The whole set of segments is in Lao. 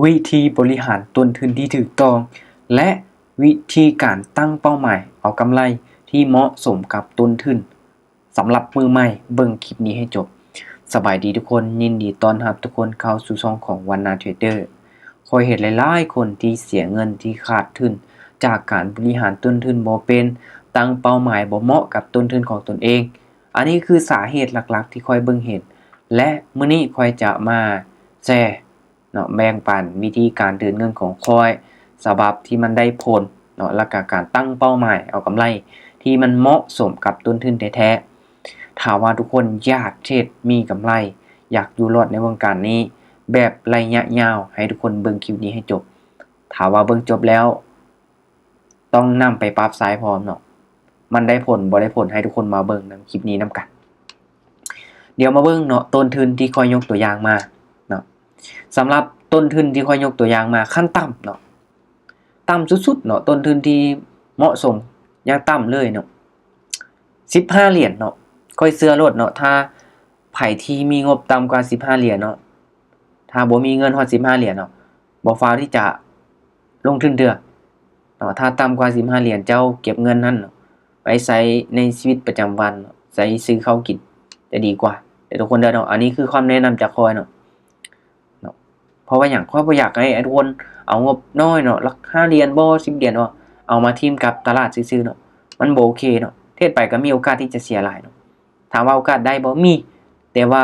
ວິທີບໍລິຫານຕົ້ນທຶນທີ່ຖືກຕ້ອງ ແລະ ວິທີການຕັ້ງເປົ້າໝາຍເອົາກຳໄລທີ່ເໝາະສົມກັບຕົ້ນທຶນ ສຳລັບມືໃໝ່ ເບິ່ງຄລິບນີ້ໃຫ້ຈົບ. ສະບາຍດີທຸກຄົນ, ຍິນດີຕ້ອນຮັບທຸກຄົນເຂົ້າສູ່ຊ່ອງຂອງວັນນາເທຣດເດີ. ຂ້ອຍເຫັນຫຼາຍໆຄົນທີ່ເສຍເງິນ, ທີ່ຂາດທຶນຈາກການບໍລິຫານຕົ້ນທຶນບໍ່ເປັນ, ຕັ້ງເປົ້າໝາຍບໍ່ເໝາະກັບຕົ້ນທຶນຂອງຕົນເອງ. ອັນນີ້ຄືສາເຫດຫຼັກໆທີ່ຂ້ອຍເບິ່ງເຫັນ ແລະ ມື້ນີ້ຂ້ອຍຈະມາແຊ ເນາະ ແບ່ງປັນວິທີການເດີນເງິນຂອງຂ້ອຍ ສະບັບທີ່ມັນໄດ້ຜົນເນາະ ແລ້ວກະການຕັ້ງເປົ້າໝາຍເອົາກຳໄລທີ່ມັນເໝາະສົມກັບຕົ້ນທຶນແທ້ໆ. ຖ້າວ່າທຸກຄົນຢາກເທຣດມີກຳໄລ, ຢາກຢູ່ລອດໃນວົງການນີ້ແບບໄລຍະຍາວ, ໃຫ້ທຸກຄົນເບິ່ງຄລິບນີ້ໃຫ້ຈົບ. ຖ້າວ່າເບິ່ງຈົບແລ້ວ ຕ້ອງນຳໄປປັບໃຊ້ພ້ອມເນາະ, ມັນໄດ້ຜົນບໍ່ໄດ້ຜົນ ໃຫ້ທຸກຄົນມາເບິ່ງນຳຄລິບນີ້ນຳກັນ. ດຽວມາເບິ່ງເນາະ ຕົ້ນທຶນທີ່ຂ້ອຍຍົກຕົວຢ່າງມາເນາະ. ສຳລັບຕົ້ນທຶນທີ່ຂ້ອຍຍົກຕົວຢ່າງມາ ຂັ້ນຕ່ຳເນາະ, ຕ່ຳສຸດໆເນາະ, ຕົ້ນທຶນທີ່ເໝາະສົມຢ່າງຕ່ຳເລີຍເນາະ ສິບຫ້າຫຼຽນເນາະ. ຂ້ອຍເຊື່ອໂລດເນາະ ຖ້າໃຜທີ່ມີງົບຕ່ຳກວ່າສິບຫ້າຫຼຽນເນາະ, ຖ້າບໍ່ມີເງິນຮອດສິບຫ້າຫຼຽນເນາະ, ບໍ່ຟ້າວທີ່ຈະລົງທຶນເທື່ອເນາະ. ຖ້າຕ່ຳກວ່າສິບຫ້າຫຼຽນ ເຈົ້າເກັບເງິນນັ້ນເນາະ ໄວ້ໃຊ້ໃນຊີວິດປະຈຳວັນເນາະ, ໃຊ້ຊື້ເຂົ້າກິນຈະດີກວ່າເດີທຸກຄົນເດີເນາະ. ອັນນີ້ຄືຄຳແນະນຳຈາກຂ້ອຍເນາະ. ເນາະ ເພາະວ່າຫຍັງ? ຂ້ອຍບໍ່ຢາກໃຫ້ທຸກຄົນເອົາງົບນ້ອຍເນາະ, ຫຼັກຫ້າຫຼຽນບໍ ສິບຫຼຽນບໍ ເອົາມາຖິ້ມກັບຕະຫຼາດຊື່ໆເນາະ, ມັນບໍ່ໂອເຄເນາະ. ເທຣດໄປກໍມີໂອກາດທີ່ຈະເສຍຫຼາຍເນາະ. ຖາມວ່າໂອກາດໄດ້ບໍ່? ມີ, ແຕ່ວ່າ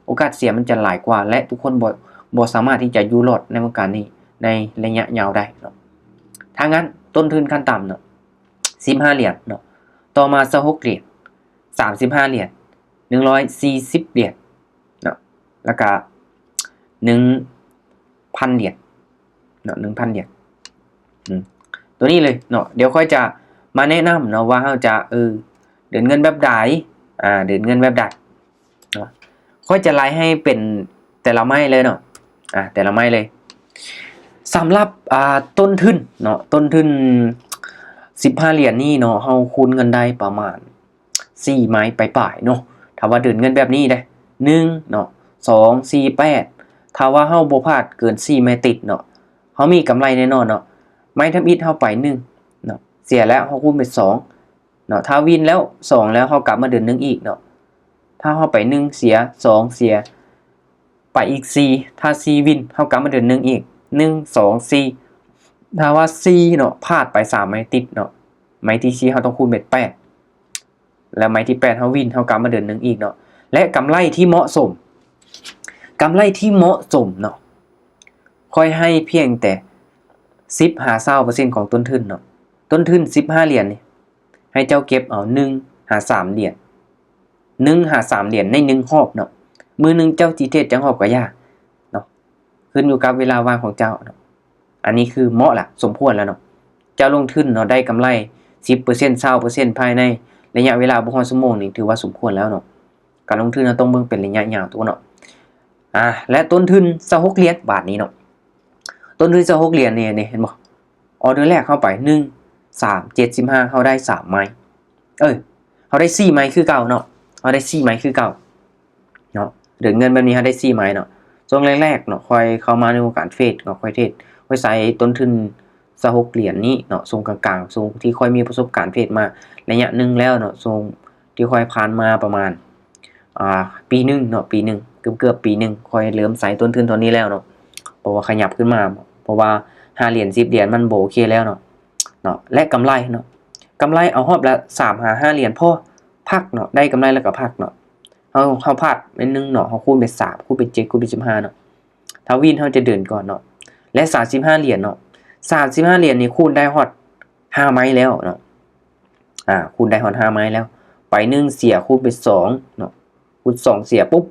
ໂອກາດເສຍມັນຈະຫຼາຍກວ່າ ແລະ ທຸກຄົນບໍ່ ບໍ່ສາມາດທີ່ຈະຢູ່ລອດໃນວົງການນີ້ໃນໄລຍະຍາວໄດ້ເນາະ. ຖ້າຊັ້ນ ຕົ້ນທຶນຂັ້ນຕ່ຳເນາະ ສິບຫ້າຫຼຽນເນາະ, ຕໍ່ມາຊາວຫົກຫຼຽນ, ສາມສິບຫ້າຫຼຽນ, ໜຶ່ງຮ້ອຍສີ່ສິບຫຼຽນເນາະ, ແລ້ວກະໜຶ່ງພັນຫຼຽນເນາະ, ໜຶ່ງພັນຫຼຽນ. ອືມ ຕົວນີ້ເລີຍເນາະ. ດຽວຂ້ອຍຈະມາແນະນຳເນາະວ່າເຮົາຈະ ເອີ ເດີນເງິນແບບໃດ, ອ່າ ເດີນເງິນແບບໃດເນາະ. ຂ້ອຍຈະໄລ່ໃຫ້ເປັນແຕ່ລະໄມ້ເລີຍເນາະ, ອ່າ ແຕ່ລະໄມ້ເລີຍ. ສຳລັບ ອ່າ ຕົ້ນທຶນເນາະ, ຕົ້ນທຶນສິບຫ້າຫຼຽນນີ້ເນາະ, ເຮົາຄູນເງິນໄດ້ປະມານ ສີ່ໄມ້ປາຍໆເນາະ. ຖ້າວ່າເດີນເງິນແບບນີ້ເດ້ ໜຶ່ງເນາະ, ສອງ ສີ່ ແປດ. ຖ້າວ່າເຮົາບໍ່ພາດເກີນສີ່ໄມ້ຕິດເນາະ, ເຮົາມີກຳໄລແນ່ນອນເນາະ. ໄມ້ທຳອິດເຮົາໄປໜຶ່ງເນາະ, ເສຍແລ້ວເຮົາຄູນເປັນສອງເນາະ. ຖ້າວິນແລ້ວ ສອງ ແລ້ວເຮົາກັບມາເດີນໜຶ່ງອີກເນາະ. ຖ້າເຮົາໄປໜຶ່ງເສຍ, ສອງເສຍ, ໄປອີກສີ່, ຖ້າສີ່ວິນ ເຮົາກັບມາເດີນໜຶ່ງອີກ, ໜຶ່ງ ສອງ ສີ່. ຖ້າວ່າສີ່ເນາະ, ພາດໄປສາມໄມ້ຕິດເນາະ, ໄມ້ທີສີ່ເຮົາຕ້ອງຄູນເປັນແປດ. ແລ້ວໄມ້ທີແປດເຮົາວິນ ເຮົາກັບມາເດີນໜຶ່ງອີກເນາະ. ແລະ ກຳໄລທີ່ເໝາະສົມ, ກຳໄລທີ່ເໝາະສົມເນາະ, ຂ້ອຍໃຫ້ພຽງແຕ່ສິບຫາຊາວເປີເຊັນຂອງຕົ້ນທຶນເນາະ. ຕົ້ນທຶນສິບຫ້າຫຼຽນນີ້ ໃຫ້ເຈົ້າເກັບເອົາໜຶ່ງຫາສາມຫຼຽນ, ໜຶ່ງຫາສາມຫຼຽນໃນໜຶ່ງຮອບເນາະ. ມື້ໜຶ່ງເຈົ້າຊິເທຣດຈັກຮອບກໍຢ່າເນາະ, ຂຶ້ນຢູ່ກັບເວລາວ່າງຂອງເຈົ້າເນາະ. ອັນນີ້ຄືເໝາະລະ, ສົມຄວນລະເນາະ. ເຈົ້າລົງທຶນເນາະ, ໄດ້ກຳໄລສິບເປີເຊັນ ຊາວເປີເຊັນ ພາຍໃນໄລຍະເວລາບໍ່ຮອດຊົ່ວໂມງນີ້ ຖືວ່າສົມຄວນແລ້ວເນາະ. ການລົງທຶນເຮົາຕ້ອງເບິ່ງເປັນໄລຍະຍາວ ທຸກຄົນເນາະ. ອ່າ ແລະ ຕົ້ນທຶນຊາວຫົກຫຼຽນບາດນີ້ເນາະ, ຕົ້ນທຶນຊາວຫົກຫຼຽນນີ້ ນີ້ເຫັນບໍ່? ອໍເດີແລກເຮົາໄປ ໜຶ່ງ ສາມ ເຈັດ ສິບຫ້າ ເຮົາໄດ້ສາມໄມ້, ເອີ ເຮົາໄດ້ສີ່ໄມ້ຄືເກົ່າເນາະ, ເຮົາໄດ້ສີ່ໄມ້ຄືເກົ່າ. ເນາະ, ເດີນເງິນແບບນີ້ເຮົາໄດ້ສີ່ໄມ້ເນາະ. ຊ່ວງແລກໆເນາະ, ຂ້ອຍເຂົ້າມາໃນວົງການເທຣດເນາະ, ຂ້ອຍເທຣດ, ຂ້ອຍໃຊ້ຕົ້ນທຶນຊາວຫົກຫຼຽນນີ້ເນາະ, ຊ່ວງກາງໆ, ຊ່ວງທີ່ຂ້ອຍມີປະສົບການເທຣດມາໄລຍະໜຶ່ງແລ້ວເນາະ, ຊ່ວງທີ່ຂ້ອຍຜ່ານມາປະມານ ອ່າ ປີໜຶ່ງເນາະ, ປີໜຶ່ງ, ເກືອບໆປີໜຶ່ງ, ຂ້ອຍເລີ່ມໃຊ້ຕົ້ນທຶນເທົ່ານີ້ແລ້ວເນາະ, ເພາະວ່າຂະຫຍັບຂຶ້ນມາ, ເພາະວ່າຫ້າຫຼຽນ ສິບຫຼຽນ ມັນບໍ່ໂອເຄແລ້ວເນາະ, ເນາະ. ແລະ ກຳໄລເນາະ, ກຳໄລເອົາຮອບລະສາມຫາຫ້າຫຼຽນພໍ, ພັກເນາະ, ໄດ້ກຳໄລແລ້ວກໍພັກເນາະ. ເຮົາ ເຮົາພາດແມ່ນໜຶ່ງເນາະ, ເຮົາຄູນເປັນສາມ, ຄູນເປັນເຈັດ, ຄູນເປັນສິບຫ້າເນາະ. ຖ້າວິນເຮົາຈະເດີນກ່ອນເນາະ. ແລະ ສາມສິບຫ້າຫຼຽນເນາະ, ສາມສິບຫ້າຫຼຽນນີ້ຄູນໄດ້ຮອດຫ້າໄມ້ແລ້ວເນາະ. ອ່າ ຄູນໄດ້ຮອດຫ້າໄມ້ແລ້ວ. ໄປໜຶ່ງເສຍ, ຄູນເປັນສອງເນາະ, ຄູນສອງເສຍປຸບ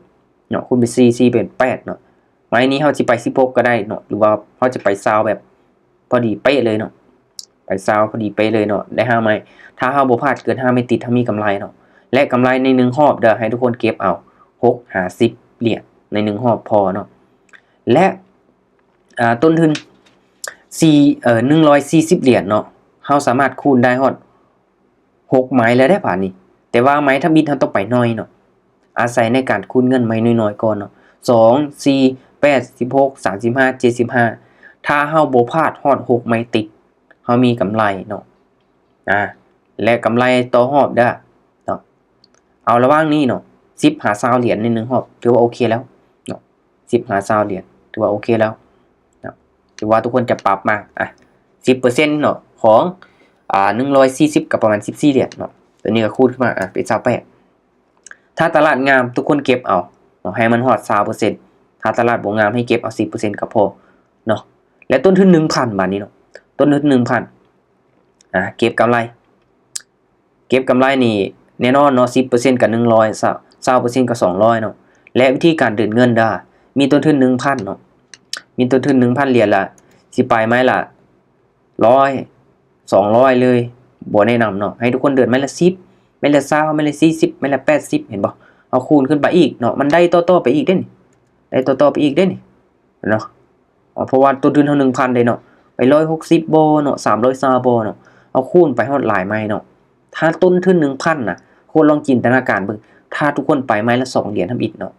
ເນາະ, ຄູນເປັນສີ່, ສີ່ເປັນແປດເນາະ. ໄມ້ນີ້ເຮົາຊິໄປສິບຫົກກໍໄດ້ເນາະ, ຫຼືວ່າເຮົາຈະໄປຊາວແບບພໍດີເປະເລີຍເນາະ. ໄປຊາວພໍດີເປະເລີຍເນາະ, ໄດ້ຫ້າໄມ້. ຖ້າເຮົາບໍ່ພາດເກີນຫ້າໄມ້ຕິດ ເຮົາມີກຳໄລເນາະ. ແລະ ກຳໄລໃນໜຶ່ງຮອບເດີ ໃຫ້ທຸກຄົນເກັບເອົາຫົກຫາສິບຫຼຽນໃນໜຶ່ງຮອບພໍເນາະ. ແລະ ອ່າ ຕົ້ນທຶນສີ່ ເອີ ໜຶ່ງຮ້ອຍສີ່ສິບຫຼຽນເນາະ, ເຮົາສາມາດຄູນໄດ້ຮອດຫົກໄມ້ແລ້ວເດ້ບາດນີ້. ແຕ່ວ່າໄມ້ທຳອິດເຮົາຕ້ອງໄປໜ້ອຍເນາະ, ອາໄສໃນການຄູນເງິນໄມ້ນ້ອຍໆກ່ອນເນາະ, ສອງ ສີ່ ແປດ ສິບຫົກ ສາມສິບຫ້າ ເຈັດສິບຫ້າ ຖ້າເຮົາບໍ່ພາດຮອດຫົກໄມ້ຕິດ ເຮົາມີກຳໄລເນາະ ອາ ແລະ ກຳໄລຕໍ່ຮອບເດີ້ເນາະ. ເອົາລະຫວ່າງນີ້ເນາະ ສິບຫາຊາວຫຼຽນໃນໜຶ່ງຮອບ ຖືວ່າໂອເຄແລ້ວເນາະ ສິບຫາຊາວຫຼຽນ ຖືວ່າໂອເຄແລ້ວເນາະ. ຖືວ່າທຸກຄົນຈະປັບມາ ອາ ສິບເປີເຊັນເນາະ ຂອງ ອາ ໜຶ່ງຮ້ອຍສີ່ສິບ ກໍປະມານສິບສີ່ຫຼຽນເນາະ. ຕົວນີ້ກໍຄູນຂຶ້ນມາ ອາ ເປັນຊາວແປດ. ຖ້າຕະຫຼາດງາມ ທຸກຄົນເກັບເອົາເນາະ ໃຫ້ມັນຮອດຊາວເປີເຊັນ. ຖ້າຕະຫຼາດບໍ່ງາມ ໃຫ້ເກັບເອົາສິບເປີເຊັນກໍພໍເນາະ. ແລະ ຕົ້ນທຶນໜຶ່ງພັນ ບາດນີ້ເນາະ ຕົ້ນທຶນໜຶ່ງພັນ ອາ ເກັບກຳໄລ ເກັບກຳໄລນີ້ແນ່ນອນເນາະ ສິບເປີເຊັນກໍໜຶ່ງຮ້ອຍ ຊາວເປີເຊັນກໍສອງຮ້ອຍເນາະ. ແລະ ວິທີການເດີນເງິນເດີ້ ມີຕົ້ນທຶນໜຶ່ງພັນເນາະ ມີຕົ້ນທຶນໜຶ່ງພັນຫຼຽນລະ ຊິໄປໄມ້ລະຮ້ອຍ ສອງຮ້ອຍເລີຍ ບໍ່ແນະນຳເນາະ. ໃຫ້ທຸກຄົນເດີນໄມ້ລະສິບ ໄມ້ລະຊາວ ໄມ້ລະສີ່ສິບ ໄມ້ລະແປດສິບ ເຫັນບໍ່? ເອົາຄູນຂຶ້ນໄປອີກເນາະ ມັນໄດ້ຕໍ່ໆໄປອີກເດ້ນີ້ ໄດ້ຕໍ່ໆໄປອີກເດ້ນີ້ເນາະ. ເພາະວ່າຕົ້ນທຶນເຮົາໜຶ່ງພັນເດ້ເນາະ ໄປຮ້ອຍຫົກສິບບໍ່ເນາະ ສາມຮ້ອຍຊາວບໍ່ເນາະ ເອົາຄູນໄປຮອດຫຼາຍໄມ້ເນາະ. ຖ້າຕົ້ນທຶນໜຶ່ງພັນນະ ທຸກຄົນລອງຈິນຕະນາການເບິ່ງ ຖ້າທຸກຄົນໄປໄມ້ລະສອງຫຼຽນທຳອິດເນາະ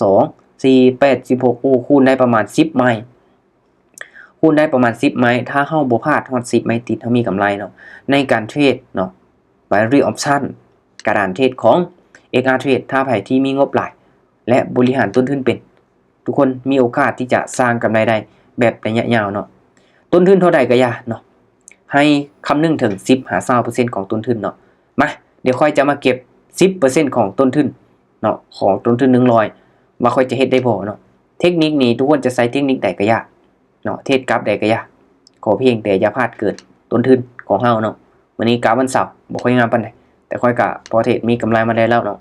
ສອງ ສີ່ ແປດ ສິບຫົກ ໂອ້ ຄູນໄດ້ປະມານສິບໄມ້ ຄູນໄດ້ປະມານສິບໄມ້. ຖ້າເຮົາບໍ່ພາດຮອດສິບໄມ້ຕິດ ເຮົາມີກຳໄລເນາະ ໃນການເທຣດເນາະ binary option ກະດານເທຣດຂອງ ເອັກອາເທຣດ. ຖ້າໃຜທີ່ມີງົບຫຼາຍ ແລະ ບໍລິຫານຕົ້ນທຶນເປັນ ທຸກຄົນມີໂອກາດທີ່ຈະສ້າງກຳໄລໄດ້ແບບໄລຍະຍາວເນາະ. ຕົ້ນທຶນເທົ່າໃດກໍຢ່າເນາະ ໃຫ້ຄຳນຶງເຖິງສິບຫາຊາວເປີເຊັນຂອງຕົ້ນທຶນເນາະ. ມາ ດຽວຂ້ອຍຈະມາເກັບສິບເປີເຊັນຂອງຕົ້ນທຶນເນາະ ຂອງຕົ້ນທຶນໜຶ່ງຮ້ອຍ ວ່າຂ້ອຍຈະເຮັດໄດ້ບໍ່ເນາະ. ເທັກນິກນີ້ ທຸກຄົນຈະໃຊ້ເທັກນິກໃດກໍຢ່າເນາະ ເທຣດກັບໃດກໍຢ່າ ຂໍພຽງແຕ່ຢ່າພາດເກີນຕົ້ນທຶນຂອງເຮົາເນາະ. ມື້ນີ້ກາບວັນເສົາ ບໍ່ຄ່ອຍງາມປານໃດ ແຕ່ຂ້ອຍກະພໍເທຣດມີກຳໄລມາໄດ້ແລ້ວເນາະ.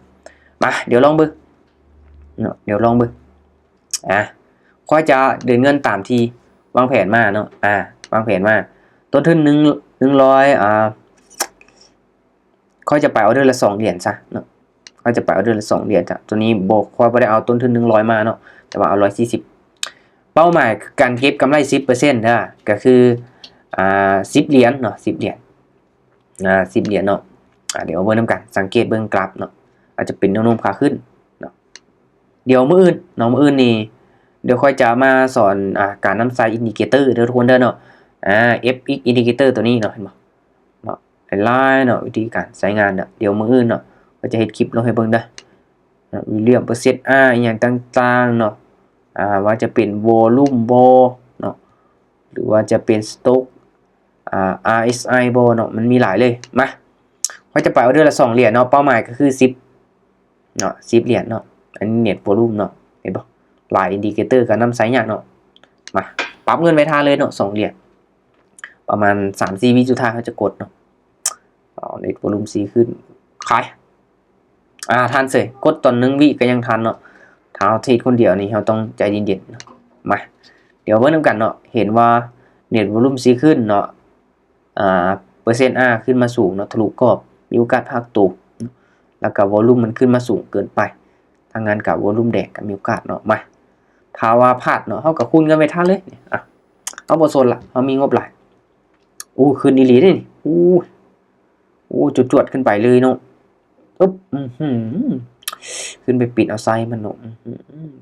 ມາ ດຽວລອງເບິ່ງເນາະ ດຽວລອງເບິ່ງ. ອາ ຂ້ອຍຈະເດີນເງິນຕາມທີ່ວາງແຜນມາເນາະ ອາ ວາງແຜນມາ ຕົ້ນທຶນໜຶ່ງ ໜຶ່ງຮ້ອຍ ອາ ຂ້ອຍຈະໄປອໍເດີລະສອງຫຼຽນຊະເນາະ ຂ້ອຍຈະໄປອໍເດີລະສອງຫຼຽນຊະ. ຕົວນີ້ບໍ່ ຂ້ອຍບໍ່ໄດ້ເອົາຕົ້ນທຶນໜຶ່ງຮ້ອຍມາເນາະ ແຕ່ວ່າເອົາຮ້ອຍສີ່ສິບ. ເປົ້າໝາຍຄືການເກັບກຳໄລສິບເປີເຊັນເດີ້ ກໍຄື ອາ ສິບຫຼຽນເນາະ ສິບຫຼຽນ ອາ ສິບຫຼຽນເນາະ. ອາ ດຽວເບິ່ງນຳກັນ ສັງເກດເບິ່ງກຣາຟເນາະ ອາດຈະເປັນແນວໂນ້ມຂາຂຶ້ນເນາະ. ດຽວມື້ອື່ນເນາະ ມື້ອື່ນນີ້ ດຽວຂ້ອຍຈະມາສອນ ອາ ການນຳໃຊ້ indicator ເດີ້ທຸກຄົນເດີ້ເນາະ ອາ ເອັຟເອັກ indicator ຕົວນີ້ເນາະ ເຫັນບໍ່ເນາະ ຫຼາຍໆເນາະ ວິທີການໃຊ້ງານເນາະ. ດຽວມື້ອື່ນເນາະ ຂ້ອຍຈະເຮັດຄລິບລົງໃຫ້ເບິ່ງເດີ້ Williams percent R ອີ່ຫຍັງຕ່າງໆເນາະ ອາ ວ່າຈະເປັນ volume ບໍ່ເນາະ ຫຼືວ່າຈະເປັນ stock ອາ RSI ບໍ່ເນາະ ມັນມີຫຼາຍເລີຍ. ມາ ຂ້ອຍຈະໄປອໍເດີລະສອງຫຼຽນເນາະ ເປົ້າໝາຍກໍຄືສິບເນາະ ສິບຫຼຽນເນາະ. ອັນນີ້ net volume ເນາະ ເຫັນບໍ່ ຫຼາຍ indicator ກໍນຳໃຊ້ຍາກເນາະ. ມາ ປັບເງິນໄວ້ຖ້າເລີຍເນາະ ສອງຫຼຽນ ປະມານສາມສີ່ວິສຸດທ້າຍເຮົາຈະກົດເນາະ. ເອົາ net volume ຊີ້ຂຶ້ນ ຂາຍ ອາ ທັນເສີຍ ກົດຕອນໜຶ່ງວິກໍຍັງທັນເນາະ. ຖ້າເຮົາເທຣດຄົນດຽວນີ້ ເຮົາຕ້ອງໃຈເຢັນໆເນາະ. ມາ ດຽວເບິ່ງນຳກັນເນາະ ເຫັນວ່າ net volume ຊີ້ຂຶ້ນເນາະ ອາ ເປີເຊັນ R ຂຶ້ນມາສູງເນາະ ທະລຸກອບ ມີໂອກາດພັກໂຕ ແລ້ວກໍ volume ມັນຂຶ້ນມາສູງເກີນໄປ ທາງນັ້ນກໍ volume ແດງກໍມີໂອກາດເນາະ. ມາ ຖ້າວ່າພາດເນາະ ເຮົາກໍຄູນເງິນໄວ້ຖ້າເລີຍ ອາ ເຮົາບໍ່ສົນລະ ເຮົາມີງົບຫຼາຍ. ໂອ້ ຂຶ້ນອີ່ຫຼີເດ້ນີ້ ໂອ້ ໂອ້ ຈວດໆຂຶ້ນໄປເລີຍເນາະ. ອຶບ ອືຫື ຂຶ້ນໄປປິດເອົາໄຊມັນເນາະ ອືຫື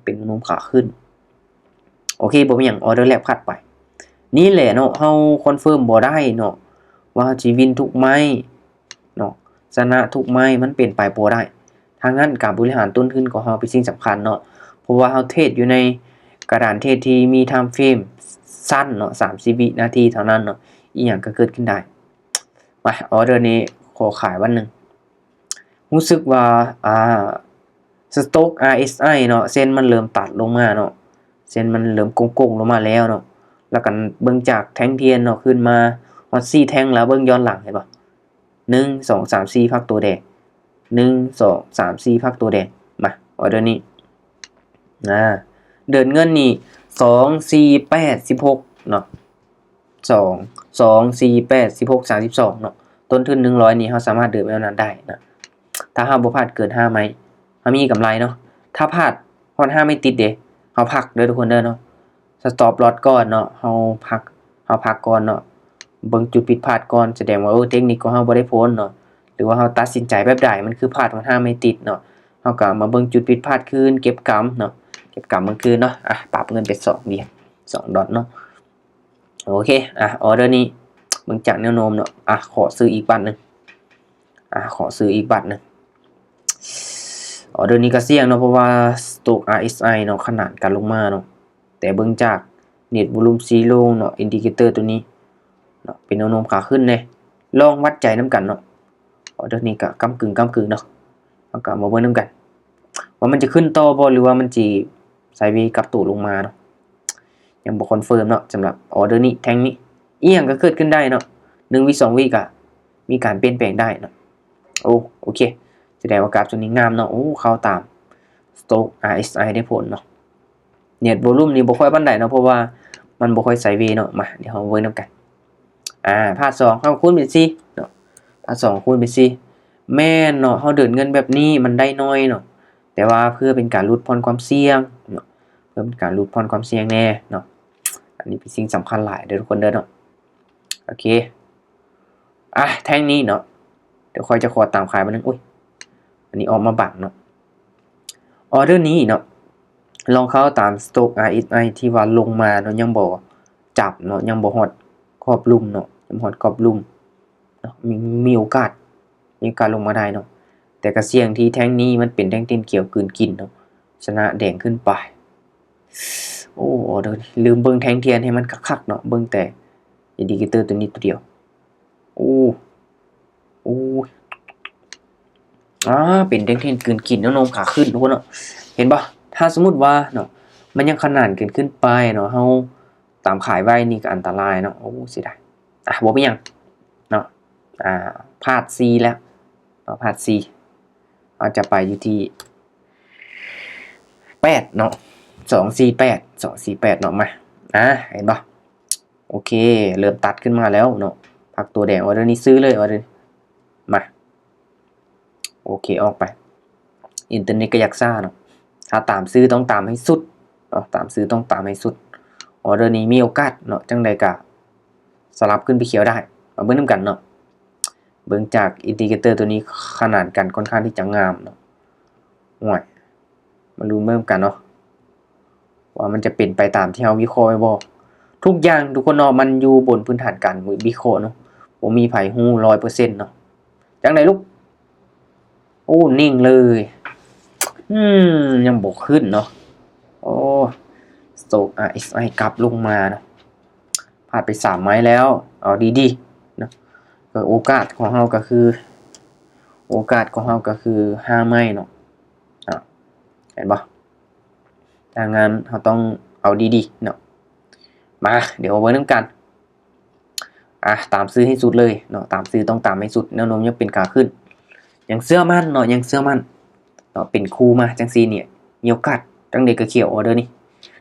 ເປັນໂນມຂາຂຶ້ນ. ໂອເຄ ບໍ່ເປັນຫຍັງ ອໍເດີແລກພາດໄປ. ນີ້ແຫຼະເນາະ ເຮົາຄອນເຟີມບໍ່ໄດ້ເນາະ ວ່າເຮົາຊິວິນທຸກໄມ້ເນາະ ຊະນະທຸກໄມ້ ມັນເປັນໄປບໍ່ໄດ້. ທາງນັ້ນ ການບໍລິຫານຕົ້ນທຶນຂອງເຮົາເປັນສິ່ງສຳຄັນເນາະ ເພາະວ່າເຮົາເທຣດຢູ່ໃນກະດານເທຣດທີ່ມີ time frame ສັ້ນເນາະ ສາມສິບວິນາທີເທົ່ານັ້ນເນາະ ອີ່ຫຍັງກໍເກີດຂຶ້ນໄດ້. ມາ ອໍເດີນີ້ຂໍຂາຍວັນໜຶ່ງ ຮູ້ສຶກວ່າ ອາ stock RSI ເນາະ ເສັ້ນມັນເລີ່ມຕັດລົງມາເນາະ ເສັ້ນມັນເລີ່ມໂກ່ງໆລົງມາແລ້ວເນາະ. ແລ້ວກໍເບິ່ງຈາກແທ່ງທຽນເນາະ ຂຶ້ນມາຮອດສີ່ແທ່ງແລ້ວ ເບິ່ງຍ້ອນຫຼັງ ເຫັນບໍ່ ໜຶ່ງ ສອງ ສາມ ສີ່ ພັກໂຕແດງ ໜຶ່ງ ສອງ ສາມ ສີ່ ພັກໂຕແດງ. ມາ ອໍເດີນີ້ ອາ ເດີນເງິນນີ້ ສອງ ສີ່ ແປດ ສິບຫົກເນາະ ສອງ ສອງ ສີ່ ແປດ ສິບຫົກ ສາມສິບສອງເນາະ. ຕົ້ນທຶນໜຶ່ງຮ້ອຍນີ້ ເຮົາສາມາດເດີນໄປເທົ່ານັ້ນໄດ້ເນາະ ຖ້າເຮົາບໍ່ພາດເກີນຫ້າໄມ້ ເຮົາມີກຳໄລເນາະ. ຖ້າພາດຮອດຫ້າໄມ້ຕິດເດ ເຮົາພັກເດີທຸກຄົນເດີເນາະ stop loss ກ່ອນເນາະ ເຮົາພັກ ເຮົາພັກກ່ອນເນາະ ເບິ່ງຈຸດຜິດພາດກ່ອນ ສະແດງວ່າ ເອີ ເທັກນິກຂອງເຮົາບໍ່ໄດ້ຜົນເນາະ ຫຼືວ່າເຮົາຕັດສິນໃຈແບບໃດ ມັນຄືພາດຮອດຫ້າໄມ້ຕິດເນາະ ເຮົາກໍມາເບິ່ງຈຸດຜິດພາດຄືນ ເກັບກຳເນາະ ເກັບກຳມັນຄືນເນາະ. ອາ ປັບເງິນເປັນສອງຫຼຽນ ສອງດອນເນາະ. ໂອເຄ ອ່ະ ອໍເດີນີ້ເບິ່ງຈາກແນວໂນ້ມເນາະ ອ່ະ ຂໍຊື້ອີກບາດໜຶ່ງ ອ່ະ ຂໍຊື້ອີກບາດໜຶ່ງ. ອໍເດີນີ້ກໍສ່ຽງເນາະ ເພາະວ່າ Stochs R S I ເນາະ ຂະໜານການລົງມາເນາະ ແຕ່ເບິ່ງຈາກ Net Volume Zero ເນາະ Indicator ຕົວນີ້ເນາະ ເປັນແນວໂນ້ມຂາຂຶ້ນເດ້ ລອງວັດໃຈນຳກັນເນາະ. ອໍເດີນີ້ກໍກ້ຳກຶ່ງໆເນາະ ເຮົາກໍມາເບິ່ງນຳກັນ ວ່າມັນຈະຂຶ້ນຕໍ່ບໍ່ ຫຼືວ່າມັນຊິໄຊເວກັບໂຕລົງມາເນາະ. ຍັງບໍ່ຄອນເຟີມເນາະ ສຳລັບອໍເດີນີ້ ແທ່ງນີ້ ອີ່ຫຍັງກໍເກີດຂຶ້ນໄດ້ເນາະ ໜຶ່ງວິສອງວິກໍມີການປ່ຽນແປງໄດ້ເນາະ. ໂອ້ ໂອເຄ ສະແດງວ່າກາບຊ່ວງນີ້ງາມເນາະ. ໂອ້ ເຂົ້າຕາມ Stochs R S I ໄດ້ຜົນເນາະ. Net Volume ນີ້ບໍ່ຄ່ອຍປານໃດເນາະ ເພາະວ່າມັນບໍ່ຄ່ອຍໄຊເວເນາະ. ມາ ດຽວເຮົາເບິ່ງນຳກັນ ອ່າ ພາດສອງເຮົາຄູນເປັນສີ່ເນາະ ພາດສອງຄູນເປັນສີ່ ແມ່ນເນາະ ເຮົາເດີນເງິນແບບນີ້ມັນໄດ້ໜ້ອຍເນາະ ແຕ່ວ່າເພື່ອເປັນການຫຼຸດຜ່ອນຄວາມສ່ຽງເນາະ ເພື່ອເປັນການຫຼຸດຜ່ອນຄວາມສ່ຽງແດ່ເນາະ. ອັນນີ້ເປັນສິ່ງສຳຄັນຫຼາຍເດີທຸກຄົນເດີເນາະ. ໂອເຄ ອ່ະ ແທ່ງນີ້ເນາະ ດຽວຂ້ອຍຈະຂໍຕາມຂາຍບາດໜຶ່ງ. ອຸ້ຍ ອັນນີ້ອອກມາບັງເນາະ. ອໍເດີນີ້ເນາະ ລອງເຂົ້າຕາມ Stochs R S I ທີ່ວ່າລົງມາເນາະ ຍັງບໍ່ຈັບເນາະ ຍັງບໍ່ຮອດຂອບລຸ່ມເນາະ ຍັງບໍ່ຮອດຂອບລຸ່ມເນາະ ມີ ມີໂອກາດ ມີໂອກາດລົງມາໄດ້ເນາະ. ແຕ່ກໍສ່ຽງທີ່ແທ່ງນີ້ມັນເປັນແທ່ງທຽນຂຽວກືນກິນເນາະ ຊະນະແດງຂຶ້ນໄປ. ໂອ້ ອໍເດີ ລືມເບິ່ງແທ່ງທຽນໃຫ້ມັນຄັກໆເນາະ ເບິ່ງແຕ່ Indicator ຕົວນີ້ຕົວດຽວ. ໂອ້ ໂອ້ຍ ອ່າ ເປັນແທ່ງທຽນກືນກິນແນວໂນ້ມຂາຂຶ້ນທຸກຄົນເນາະ ເຫັນບໍ່? ຖ້າສົມມຸດວ່າເນາະ ມັນຍັງຂະໜານຂຶ້ນ ຂຶ້ນໄປເນາະ ເຮົາຕາມຂາຍໄວ້ນີ້ກໍອັນຕະລາຍເນາະ. ໂອ້ ເສຍດາຍ ອ່ະ ບໍ່ເປັນຫຍັງເນາະ. ອ່າ ພາດສີ່ແລ້ວເນາະ ພາດສີ່ ເຮົາຈະໄປຢູ່ທີ່ແປດເນາະ ສອງສີ່ແປດ ສອງສີ່ແປດເນາະ. ມາ ອ່າ ເຫັນບໍ່? ໂອເຄ ເລີ່ມຕັດຂຶ້ນມາແລ້ວເນາະ ພັກຕົວແດງ. ອໍເດີນີ້ຊື້ເລີຍ ອໍເດີ ມາ ໂອເຄ ອອກໄປ. ອິນເຕີເນັດກໍຢາກຊ້າເນາະ ຖ້າຕາມຊື້ຕ້ອງຕາມໃຫ້ສຸດເນາະ ຕາມຊື້ຕ້ອງຕາມໃຫ້ສຸດ. ອໍເດີນີ້ມີໂອກາດເນາະ ຈັ່ງໃດກໍສະຫຼັບຂຶ້ນໄປຂຽວໄດ້. ມາເບິ່ງນຳກັນເນາະ ເບິ່ງຈາກ Indicator ຕົວນີ້ຂະໜານກັນຄ່ອນຂ້າງທີ່ຈະງາມເນາະ. ໂອ້ຍ ມາລຸ້ນເບິ່ງນຳກັນເນາະ ວ່າມັນຈະເປັນໄປຕາມທີ່ເຮົາວິເຄາະໄວ້ບໍ່. ທຸກຢ່າງທຸກຄົນເນາະ ມັນຢູ່ບົນພື້ນຖານການວິເຄາະເນາະ ບໍ່ມີໃຜຮູ້ຮ້ອຍເປີເຊັນເນາະ. ຈັ່ງໃດລູກ? ໂອ້ ນິ່ງເລີຍ ອືມ ຍັງບໍ່ຂຶ້ນເນາະ. ໂອ້ Stochs R S I ກັບລົງມາເນາະ ພາດໄປສາມໄມ້ແລ້ວ ເອົາດີໆເນາະ. ກໍໂອກາດຂອງເຮົາກໍຄື ໂອກາດຂອງເຮົາກໍຄືຫ້າໄມ້ເນາະ. ອ່າ ເຫັນບໍ່? ຖ້າງານເຮົາຕ້ອງເອົາດີໆເນາະ. ມາ ດຽວມາເບິ່ງນຳກັນ. ອ່າ ຕາມຊື້ໃຫ້ສຸດເລີຍເນາະ ຕາມຊື້ຕ້ອງຕາມໃຫ້ສຸດ. ແນວໂນ້ມຍັງເປັນຂາຂຶ້ນ ຍັງເຊື່ອໝັ້ນເນາະ ຍັງເຊື່ອໝັ້ນເນາະ. ເປັນຄູ່ມາຈັ່ງຊີ້ນີ້ ມີໂອກາດ ຈັ່ງໃດກໍຂຽວ ອໍເດີນີ້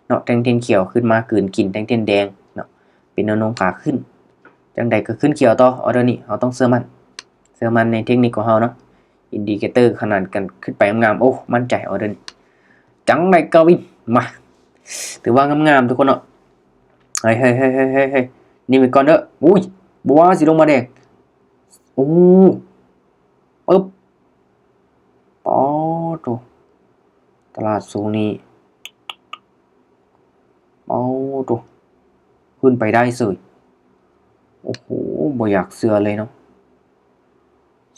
ເນາະ. ແທ່ງທຽນຂຽວຂຶ້ນມາກືນກິນແທ່ງທຽນແດງເນາະ ເປັນແນວໂນ້ມຂາຂຶ້ນ ຈັ່ງໃດກໍຂຶ້ນຂຽວຕໍ່. ອໍເດີນີ້ເຮົາຕ້ອງເຊື່ອໝັ້ນ ເຊື່ອໝັ້ນໃນເທັກນິກຂອງເຮົາເນາະ. Indicator ຂະໜານກັນຂຶ້ນໄປງາມໆ ໂອ້ ໝັ້ນໃຈ ອໍເດີນີ້. ຈັ່ງໃດກໍວິນ ມາ ຖືວ່າງາມໆທຸກຄົນເນາະ. ເຮີ້ຍໆໆໆໆ ນີ້ໄວ້ກ່ອນເດີ. ອຸ້ຍ ບໍ່ວ່າຊິລົງມາແດງ. ໂອ້ ປຶບ ປາໂທ້ ຕະຫຼາດຊ່ວງນີ້ ປາໂທ້ ຂຶ້ນໄປໄດ້ເສີຍ. ໂອ້ໂຫ ບໍ່ຢາກເຊື່ອເລີຍເນາະ.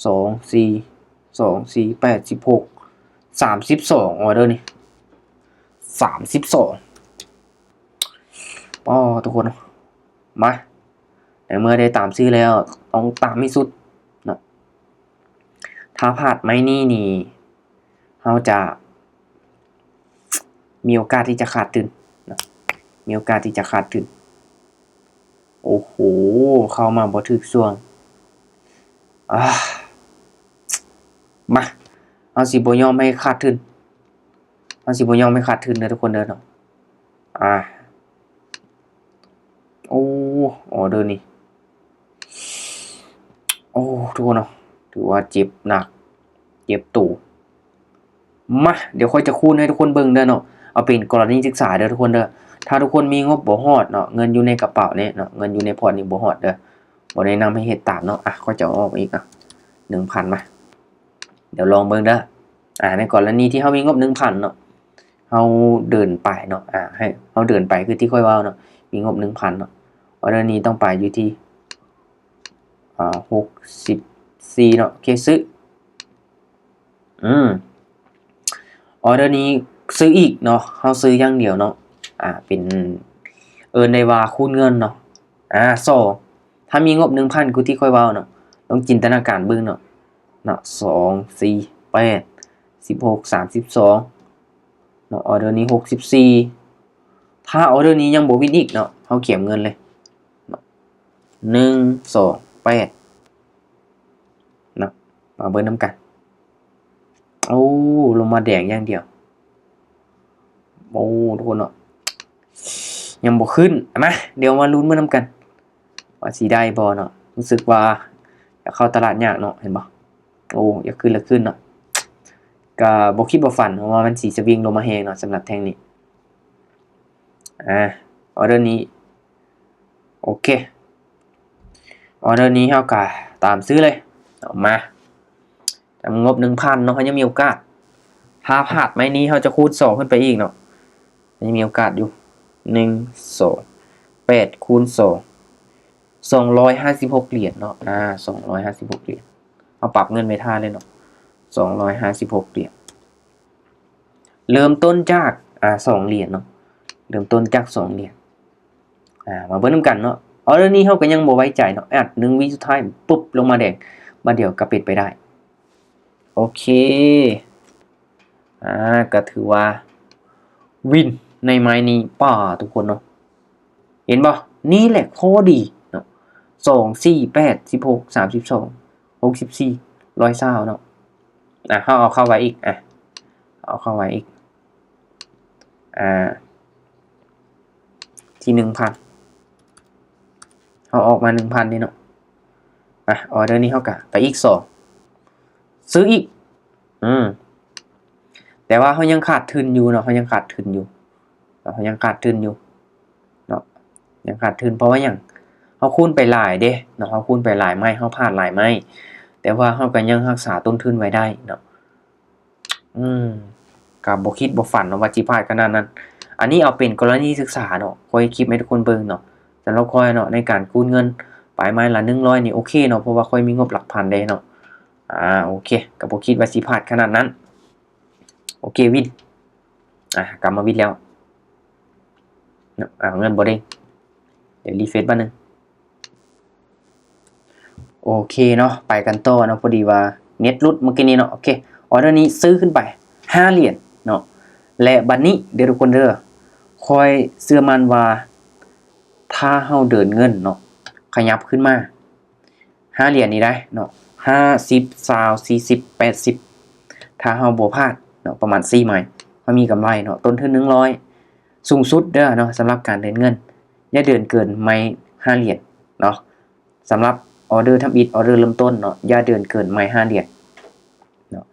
ສອງ ສີ່ ສອງ ສີ່ ແປດ ສິບຫົກ ສາມສິບສອງ ອໍເດີນີ້ ສາມສິບສອງ. ອໍ ທຸກຄົນ ມາ ໃນເມື່ອໄດ້ຕາມຊື້ແລ້ວ ຕ້ອງຕາມໃຫ້ສຸດເນາະ. ຖ້າພາດໄມ້ນີ້ນີ້ ເຮົາຈະມີໂອກາດທີ່ຈະຂາດທຶນເນາະ ມີໂອກາດທີ່ຈະຂາດທຶນ. ໂອ້ໂຫ ເຂົ້າມາບໍ່ຖືກຊ່ວງ. ອາ ມາ ເຮົາຊິບໍ່ຍອມໃຫ້ຂາດທຶນ ເຮົາຊິບໍ່ຍອມໃຫ້ຂາດທຶນເດີທຸກຄົນເດີເນາະ. ອາ ໂອ້ ອໍເດີນີ້ ໂອ້ ທຸກຄົນເນາະ ຖືວ່າເຈັບໜັກ ເຈັບໂຕ. ມາ ດຽວຂ້ອຍຈະຄູນໃຫ້ທຸກຄົນເບິ່ງເດີເນາະ ເອົາເປັນກໍລະນີສຶກສາເດີທຸກຄົນເດີ. ຖ້າທຸກຄົນມີງົບບໍ່ຮອດເນາະ ເງິນຢູ່ໃນກະເປົານີ້ເນາະ ເງິນຢູ່ໃນພອດນີ້ບໍ່ຮອດເດີ ບໍ່ແນະນຳໃຫ້ເຮັດຕາມເນາະ. ອາ ຂ້ອຍຈະເອົາອອກມາອີກ ອາ ໜຶ່ງພັນ ມາ ດຽວລອງເບິ່ງເດີ. ອາ ໃນກໍລະນີທີ່ເຮົາມີງົບໜຶ່ງພັນເນາະ ເຮົາເດີນໄປເນາະ ອາ ໃຫ້ເຮົາເດີນໄປຄືທີ່ຂ້ອຍເວົ້າເນາະ ມີງົບໜຶ່ງພັນເນາະ ອອເດີນີ້ຕ້ອງໄປຢູ່ທີ່ ອ່າ ຫົກສິບສີ່ເນາະ. ໂອເຄ ຊື້. ອືມ ອອເດີນີ້ຊື້ອີກເນາະ, ເຮົາຊື້ຢ່າງດຽວເນາະ. ອ່າ ເປັນ ເອີ້ນໄດ້ວ່າຄູນເງິນເນາະ. ອ່າ ສອງ ຖ້າມີງົບໜຶ່ງພັນ ຄືທີ່ຂ້ອຍເວົ້າເນາະ, ລອງຈິນຕະນາການເບິ່ງເນາະ ເນາະ ສອງ ສີ່ ແປດ ສິບຫົກ ສາມສິບສອງເນາະ. ອອເດີນີ້ຫົກສິບສີ່. ຖ້າອອເດີນີ້ຍັງບໍ່ວິນອີກເນາະ, ເຮົາກຽມເງິນເລີຍເນາະ ໜຶ່ງ ສອງ ແປດເນາະ. ມາເບິ່ງນຳກັນ. ໂອ້ ລົງມາແດງຢ່າງດຽວ. ໂອ້ ທຸກຄົນເນາະ ຍັງບໍ່ຂຶ້ນ. ມາ ດຽວມາລຸ້ນເບິ່ງນຳກັນ ວ່າຊິໄດ້ບໍ່ເນາະ. ຮູ້ສຶກວ່າຢາກເຂົ້າຕະຫຼາດຍາກເນາະ, ເຫັນບໍ່? ໂອ້ ຢາກຂຶ້ນລະຂຶ້ນເນາະ. ກະບໍ່ຄິດບໍ່ຝັນເນາະວ່າມັນຊິສະວິງລົງມາແຮງເນາະ ສຳລັບແທ່ງນີ້. ອ່າ ອອເດີນີ້ ໂອເຄ ອອເດີນີ້ເຮົາກະຕາມຊື້ເລີຍ. ເອົາມາ ຈຳງົບໜຶ່ງພັນເນາະ, ເຮົາຍັງມີໂອກາດ. ຖ້າພາດໄມ້ນີ້ ເຮົາຈະຄູນສອງຂຶ້ນໄປອີກເນາະ, ຍັງມີໂອກາດຢູ່. ໜຶ່ງ ສອງ ແປດ ຄູນສອງ ສອງຮ້ອຍຫ້າສິບຫົກຫຼຽນເນາະ. ອ່າ ສອງຮ້ອຍຫ້າສິບຫົກຫຼຽນ. ເຮົາປັບເງິນໄວ້ຖ້າເລີຍເນາະ, ສອງຮ້ອຍຫ້າສິບຫົກຫຼຽນ. ເລີ່ມຕົ້ນຈາກ ອ່າ ສອງຫຼຽນເນາະ, ເລີ່ມຕົ້ນຈາກສອງຫຼຽນ. ອ່າ ມາເບິ່ງນຳກັນເນາະ. ອອເດີນີ້ເຮົາກໍຍັງບໍ່ໄວ້ໃຈເນາະ, ອັດໜຶ່ງວິສຸດທ້າຍ ປຶບ ລົງມາແດງ ບາດດຽວກໍເປັນໄປໄດ້. ໂອເຄ ອ່າ ກໍຖືວ່າວິນໃນໄມ້ນີ້. ປ້າ ທຸກຄົນເນາະ ເຫັນບໍ່? ນີ້ແຫຼະຂໍ້ດີເນາະ, ສອງ ສີ່ ແປດ ສິບຫົກ ສາມສິບສອງ ຫົກສິບສີ່ ຮ້ອຍຊາວເນາະ. ອ່ະ ເຮົາເອົາເຂົ້າໄວ້ອີກ ອ່ະ ເອົາເຂົ້າໄວ້ອີກ ອ່າ ທີ່ໜຶ່ງພັນ ເຮົາອອກມາໜຶ່ງພັນນີ້ເນາະ. ອ່ະ ອອເດີນີ້ເຮົາກະໄປອີກສອງ ຊື້ອີກ. ອືມ ແຕ່ວ່າເຮົາຍັງຂາດທຶນຢູ່ເນາະ, ເຮົາຍັງຂາດທຶນຢູ່ເນາະ, ເຮົາຍັງຂາດທຶນຢູ່ເນາະ, ຍັງຂາດທຶນ. ເພາະວ່າຫຍັງ? ເຮົາຄູນໄປຫຼາຍເດ້ເນາະ, ເຮົາຄູນໄປຫຼາຍໄມ້, ເຮົາພາດຫຼາຍໄມ້, ແຕ່ວ່າເຮົາກໍຍັງຮັກສາຕົ້ນທຶນໄວ້ໄດ້ເນາະ. ອືມ ກໍບໍ່ຄິດບໍ່ຝັນເນາະວ່າຊິພາດຂະໜາດນັ້ນ. ອັນນີ້ເອົາເປັນກໍລະນີສຶກສາເນາະ, ຂ້ອຍເຮັດຄລິບໃຫ້ທຸກຄົນເບິ່ງເນາະ. ສຳລັບຂ້ອຍເນາະ, ໃນການຄູນເງິນປາຍໄມ້ລະໜຶ່ງຮ້ອຍນີ້ໂອເຄເນາະ, ເພາະວ່າຂ້ອຍມີງົບຫຼັກພັນເດ້ເນາະ. ອ່າ ໂອເຄ ກໍບໍ່ຄິດວ່າຊິພາດຂະໜາດນັ້ນ. ໂອເຄ ວິນ ອ່າ ກັບມາວິນແລ້ວເນາະ. ອ່າ ເງິນບໍ່ເດ້ງ, ດຽວຣີເຟຣຊບາດໜຶ່ງ. ໂອເຄເນາະ, ໄປກັນຕໍ່ເນາະ, ພໍດີວ່າເນັດຫຼຸດເມື່ອກີ້ນີ້ເນາະ. ໂອເຄ ອອເດີນີ້ຊື້ຂຶ້ນໄປຫ້າຫຼຽນເນາະ. ແລະ ບັດນີ້ເດີທຸກຄົນເດີ, ຂ້ອຍເຊື່ອໝັ້ນວ່າຖ້າເຮົາເດີນເງິນເນາະ ຂະຫຍັບຂຶ້ນມາ ຫ້າຫຼຽນນີ້ໄດ໋ເນາະ, ຫ້າ ສິບ ຊາວ ສີ່ສິບ ແປດສິບ ຖ້າເຮົາບໍ່ພາດເນາະ ປະມານສີ່ໄມ້ ເຮົາມີກຳໄລເນາະ, ຕົ້ນທຶນໜຶ່ງຮ້ອຍ ສູງສຸດເດີເນາະ. ສຳລັບການເດີນເງິນ ຢ່າເດີນເກີນໄມ້ຫ້າຫຼຽນເນາະ. ສຳລັບອອເດີທຳອິດ ອອເດີເລີ່ມຕົ້ນເນາະ, ຢ່າເດີນເກີນໄມ້ຫ້າຫຼຽນເນາະ.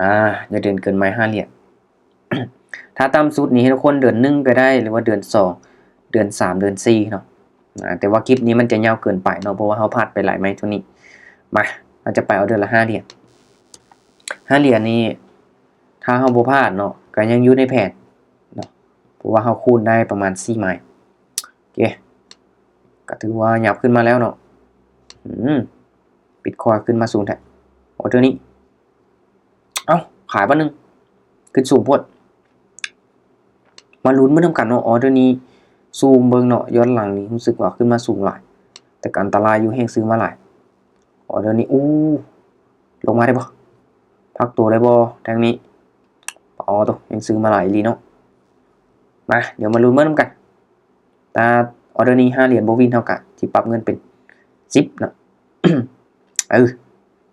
ອ່າ ຢ່າເດີນເກີນໄມ້ຫ້າຫຼຽນ. ຖ້າຕ່ຳສຸດນີ້ໃຫ້ທຸກຄົນເດີນໜຶ່ງກໍໄດ້ ຫຼືວ່າເດີນສອງ ເດີນສາມ ເດີນສີ່ເນາະ. ອ່າ ແຕ່ວ່າຄລິບນີ້ມັນຈະຍາວເກີນໄປເນາະ ເພາະວ່າເຮົາພາດໄປຫຼາຍໄມ້ໂຕນີ້. ມາ ເຮົາຈະໄປອອເດີລະຫ້າຫຼຽນ. ຫ້າຫຼຽນນີ້ ຖ້າເຮົາບໍ່ພາດເນາະ ກໍຍັງຢູ່ໃນແຜນເນາະ ເພາະວ່າເຮົາຄູນໄດ້ປະມານສີ່ໄມ້. ໂອເຄ ກໍຖືວ່າຫຍັບຂຶ້ນມາແລ້ວເນາະ. ອືມ ບິດຄອຍຂຶ້ນມາສູງແທ້. ອອເດີນີ້ ເອົ້າ ຂາຍບາດໜຶ່ງ ຂຶ້ນສູງໂພດ. ມາລຸ້ນເບິ່ງນຳກັນເນາະ, ອອເດີນີ້ຊູມເບິ່ງເນາະ ຍ້ອນຫຼັງນີ້ຮູ້ສຶກວ່າຂຶ້ນມາສູງຫຼາຍ ແຕ່ກໍອັນຕະລາຍຢູ່, ແຮງຊື້ມາຫຼາຍ. ອອເດີນີ້ ອູ້ ລົງມາໄດ້ບໍ່? ພັກໂຕໄດ້ບໍ່ແທ່ງນີ້? ອໍ ໂຕ ແຮງຊື້ມາຫຼາຍອີ່ຫຼີເນາະ. ມາ ດຽວມາລຸ້ນເບິ່ງນຳກັນ. ຖ້າອອເດີນີ້ຫ້າຫຼຽນບໍ່ວິນ ເຮົາກະຊິປັບເງິນເປັນສິບເນາະ. ເອີ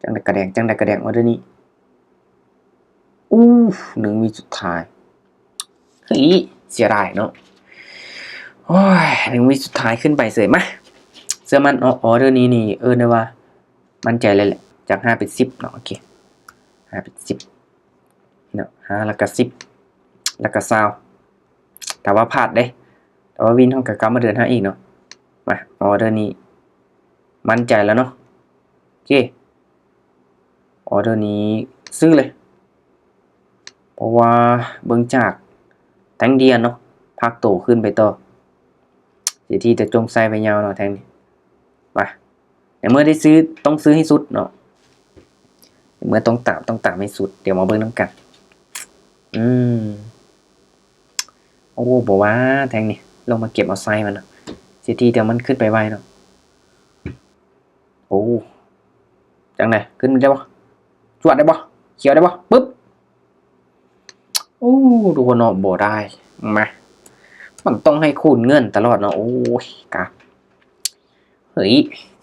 ຈັ່ງໃດກະແດງ ຈັ່ງໃດກະແດງ ອອເດີນີ້. ອູ້ ໜຶ່ງວິສຸດທ້າຍ. ເຮີ້ຍ ເສຍດາຍເນາະ. ໂອ້ຍ ໜຶ່ງວິສຸດທ້າຍຂຶ້ນໄປເສີຍ. ມາ ເຊື່ອໝັ້ນເນາະ, ອອເດີນີ້ນີ້ເອີ້ນໄດ້ວ່າໝັ້ນໃຈເລີຍແຫຼະ. ຈາກຫ້າເປັນສິບເນາະ. ໂອເຄ ຫ້າເປັນສິບເນາະ, ຫ້າແລ້ວກະສິບ ແລ້ວກະຊາວ. ຖ້າວ່າພາດເດ້ ແຕ່ວ່າວິນເຮົາກໍກັບມາເດີນຫາອີກເນາະ. ມາ ອອເດີນີ້ໝັ້ນໃຈແລ້ວເນາະ. ໂອເຄ ອອເດີນີ້ຊື້ເລີຍ ເພາະວ່າເບິ່ງຈາກແທ່ງດຽນເນາະ ພັກໂຕຂຶ້ນໄປຕໍ່. ເສດຖີຈະຈົ່ງໃຊ້ໄປຍາວເນາະແທ່ງນີ້. ມາ ໃນເມື່ອໄດ້ຊື້ ຕ້ອງຊື້ໃຫ້ສຸດເນາະ ໃນເມື່ອຕ້ອງຕາມ ຕ້ອງຕາມໃຫ້ສຸດ. ດຽວມາເບິ່ງນຳກັນ. ອືມ ໂອ້ ບໍ່ວ່າແທ່ງນີ້ ລົງມາເກັບເອົາໄຊມັນເນາະ ເສດຖີ ແຕ່ມັນຂຶ້ນໄປໄວເນາະ. ໂອ້ ຈັ່ງໃດ ຂຶ້ນໄດ້ບໍ່? ຈວດໄດ້ບໍ່? ຂຽວໄດ້ບໍ່? ປຶບ ໂອ້ ທຸກຄົນເນາະ ບໍ່ໄດ້. ມາ ມັນຕ້ອງໃຫ້ຄູນເງິນຕະຫຼອດເນາະ. ໂອ້ຍ ກາບ ເຮີ້ຍ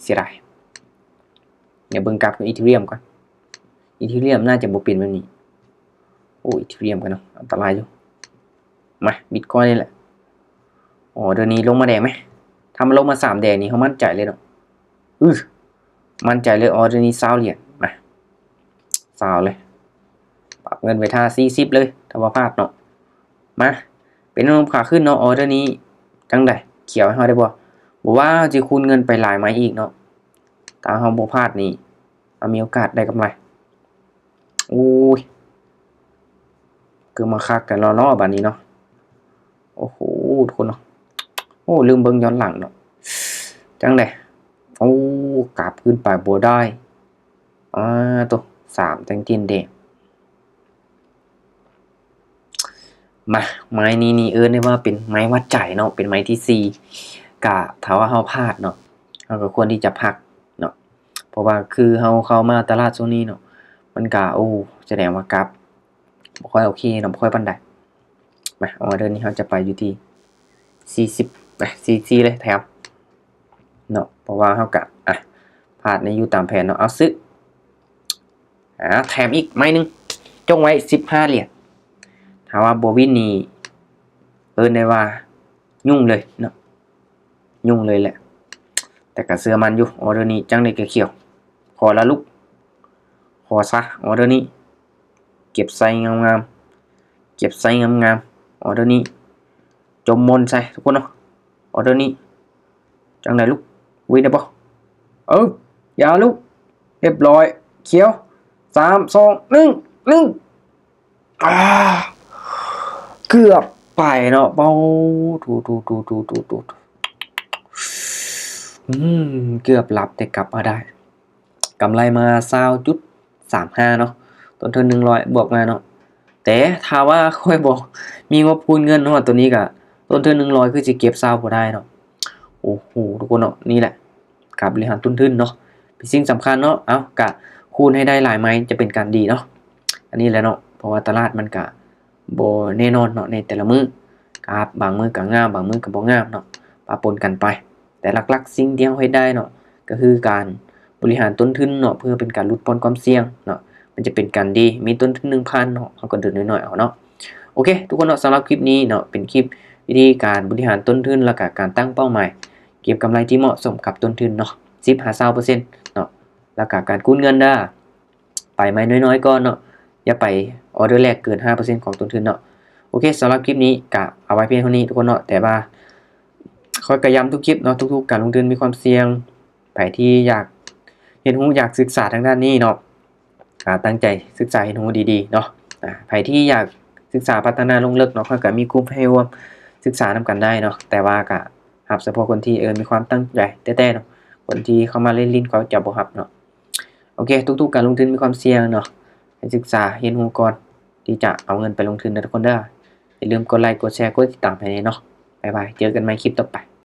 ເສຍດາຍ. ດຽວເບິ່ງກາບຂອງອີເທີຣຽມກ່ອນ. ອີເທີຣຽມໜ້າຈະບໍ່ເປັນແບບນີ້. ໂອ້ ອີເທີຣຽມກັນເນາະ ອັນຕະລາຍຢູ່. ມາ ບິດຄອຍນີ້ແຫຼະ. ອໍເດີນີ້ລົງມາແດງໄໝ? ຖ້າມັນລົງມາສາມແດງນີ້ ເຮົາໝັ້ນໃຈເລີຍເນາະ. ອື ໝັ້ນໃຈເລີຍ. ອໍເດີນີ້ຊາວຫຼຽນ. ມາ ຊາວເລີຍ. ປັບເງິນໄວ້ທ່າສີ່ສິບເລີຍ ຖ້າວ່າພາດເນາະ. ມາ ເປັນແນວໂນ້ມຂາຂຶ້ນເນາະ. ອໍເດີນີ້ຈັ່ງໃດ? ຂຽວໃຫ້ເຮົາໄດ້ບໍ່? ບໍ່ວ່າເຮົາຊິຄູນເງິນໄປຫຼາຍໄມ້ອີກເນາະ. ຖ້າເຮົາບໍ່ພາດນີ້ ເຮົາມີໂອກາດໄດ້ກຳໄລ. ໂອ້ຍ ຄືມາຄັກກັນເນາະ ເນາະ ບາດນີ້ເນາະ. ໂອ້ໂຫ ທຸກຄົນເນາະ. ໂອ້ ລືມເບິ່ງຍ້ອນຫຼັງເນາະ. ຈັ່ງໃດ? ໂອ້ ກາບຂຶ້ນໄປບໍ່ໄດ້. ອາ ໂຕ ສາມແທ່ງຕີນແດງ. ມາ ໄມ້ນີ້ນີ້ເອີ້ນໄດ້ວ່າເປັນໄມ້ວັດໃຈເນາະ ເປັນໄມ້ທີສີ່. ກະຖ້າວ່າເຮົາພາດເນາະ ເຮົາກໍຄວນທີ່ຈະພັກເນາະ ເພາະວ່າຄືເຮົາເຂົ້າມາຕະຫຼາດຊ່ວງນີ້ເນາະ ມັນກະ ໂອ້ ສະແດງວ່າກັບບໍ່ຄ່ອຍໂອເຄເນາະ ບໍ່ຄ່ອຍປານໃດ. ມາ ອໍເດີນີ້ເຮົາຈະໄປຢູ່ທີ່ສີ່ສິບ ມາ ສີ່ສິບເລີຍ ແຖມເນາະ ເພາະວ່າເຮົາກະ ອ່ະ ພາດໃນຢູ່ຕາມແຜນເນາະ. ເອົາ ຊື້ ອາ ແຖມອີກໄມ້ໜຶ່ງ ຈົ່ງໄວ້ສິບຫ້າຫຼຽນ. ຖ້າວ່າບໍ່ວິນນີ້ ເອີ້ນໄດ້ວ່າຫຍຸ້ງເລີຍເນາະ ຫຍຸ້ງເລີຍແຫຼະ. ແຕ່ກໍເຊື່ອໝັ້ນຢູ່ ອໍເດີນີ້ຈັ່ງໃດກໍຂຽວ. ຂໍລະລູກ ຂໍຊະ ອໍເດີນີ້. ເກັບໃສ່ງາມໆ ເກັບໃສ່ງາມໆ ອໍເດີນີ້. ຈົ່ມມົນໃສ່ທຸກຄົນເນາະ. ອໍເດີນີ້ຈັ່ງໃດລູກ? ວິນໄດ້ບໍ່? ເອີ ຢ່າລູກ. ຮຽບຮ້ອຍ ຂຽວ. ສາມ ສອງ ໜຶ່ງ ໜຶ່ງ. ອາ ເກືອບໄປເນາະ. ເບົາ ອືມ ເກືອບຫຼັບ ແຕ່ກັບມາໄດ້. ກຳໄລມາຊາວຈຸດສາມຫ້າເນາະ ຕົ້ນທຶນໜຶ່ງຮ້ອຍບວກມາເນາະ. ແຕ່ຖ້າວ່າຂ້ອຍບໍ່ມີງົບຄູນເງິນເນາະ ໂຕນີ້ກະຕົ້ນທຶນໜຶ່ງຮ້ອຍຄືຊິເກັບຊາວບໍ່ໄດ້ເນາະ. ໂອ້ໂຫ ທຸກຄົນເນາະ ນີ້ແຫຼະການບໍລິຫານຕົ້ນທຶນເນາະ ເປັນສິ່ງສຳຄັນເນາະ. ເອົ້າ ກະຄູນໃຫ້ໄດ້ຫຼາຍໄມ້ຈະເປັນການດີເນາະ. ອັນນີ້ແຫຼະເນາະ ເພາະວ່າຕະຫຼາດມັນກະ ບໍ່ແນ່ນອນເນາະ ໃນແຕ່ລະມື້ ກະບາງມື້ກະງາມ ບາງມື້ກະບໍ່ງາມເນາະ ປະປົນກັນໄປ. ແຕ່ຫຼັກໆສິ່ງທີ່ເຮົາເຮັດໄດ້ເນາະ ກະຄືການບໍລິຫານຕົ້ນທຶນເນາະ ເພື່ອເປັນການຫຼຸດຜ່ອນຄວາມສ່ຽງເນາະ ມັນຈະເປັນການດີ. ມີຕົ້ນທຶນໜຶ່ງພັນເນາະ ເຮົາກະເດີນໜ້ອຍໆເອົາເນາະ. ໂອເຄ ທຸກຄົນເນາະ ສຳລັບຄລິບນີ້ເນາະ ເປັນຄລິບວິທີການບໍລິຫານຕົ້ນທຶນ ແລ້ວກະການຕັ້ງເປົ້າໝາຍເກັບກຳໄລທີ່ເໝາະສົມກັບຕົ້ນທຶນເນາະ ສິບຫາຊາວເປີເຊັນເນາະ ແລ້ວກະການຄູນເງິນເດີ. ໄປໄມ້ນ້ອຍໆກ່ອນເນາະ ຢ່າໄປອໍເດີແລກເກີນຫ້າເປີເຊັນຂອງຕົ້ນທຶນເນາະ. ໂອເຄ ສຳລັບຄລິບນີ້ກະເອົາໄວ້ພຽງເທົ່ານີ້ທຸກຄົນເນາະ. ແຕ່ວ່າຂ້ອຍກະຢ້ຳທຸກຄລິບເນາະ ທຸກໆການລົງທຶນມີຄວາມສ່ຽງ. ໃຜທີ່ຢາກຮຽນຮູ້ ຢາກສຶກສາທາງດ້ານນີ້ເນາະ ກະຕັ້ງໃຈສຶກສາຮຽນຮູ້ດີໆເນາະ. ອາ ໃຜທີ່ຢາກສຶກສາພັດທະນາລົງເລິກເນາະ ຂ້ອຍກະມີກຸ່ມໃຫ້ຮ່ວມສຶກສານຳກັນໄດ້ເນາະ. ແຕ່ວ່າກະຮັບສະເພາະຄົນທີ່ ເອີ ມີຄວາມຕັ້ງໃຈແທ້ໆເນາະ ຄົນທີ່ເຂົ້າມາຫຼິ້ນໆ ຂ້ອຍຈະບໍ່ຮັບເນາະ. ໂອເຄ ທຸກໆການລົງທຶນມີຄວາມສ່ຽງເນາະ ໃຫ້ສຶກສາຮຽນຮູ້ກ່ອນທີ່ຈະເອົາເງິນໄປລົງທຶນເດີທຸກຄົນເດີ. ຢ່າລືມກົດໄລ ກົດແຊ ກົດຕິດຕາມໃຫ້ແດ່ເນາະ. ບາຍບາຍ ເຈີກັນໃໝ່ຄລິບຕໍ່ໄປ.